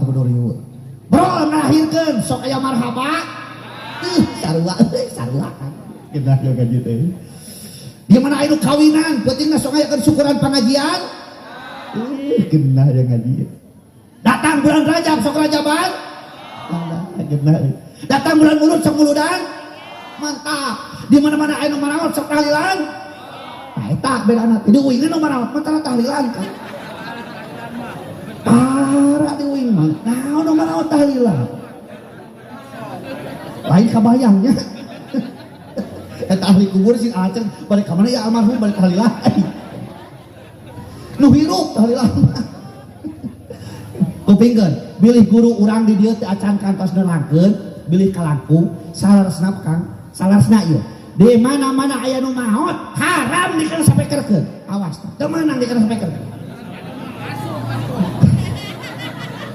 teu kudu riweuh. Bro ngalahirkeun sok aya marhaba. Ih, sarua euy, sarua kan. Genah yo gaji teh. Di mana aya nu kawinan, peutingna sok aya syukuran pengajian. Ih, genah ya ngaji. Datang bulan Rajab sok rajaban. Alah, genah. Datang bulan Mulud sok muludan. Mantap. Di mana-mana aya nu maraot sok tahlilan. Nah, eta bedana. Di uing nu maraot mah tara tahlilan kan. Tara di uing mah. Naon nu maraot tahlilan? Lain kabayangnya. Eta ahli kubur sing aceng balik ka mana ya almarhum balik tahlilan. Nu hirup tahlilan. Kupingkeun, bilih guru urang di dieu teu acan kantos nerangkeun, bilih kalangkung salaresna Kang, salaresna ieu. Di mana-mana aya nu maot, haram dikena sapekerkeun. Awas, teu meunang dikena sapekerkeun.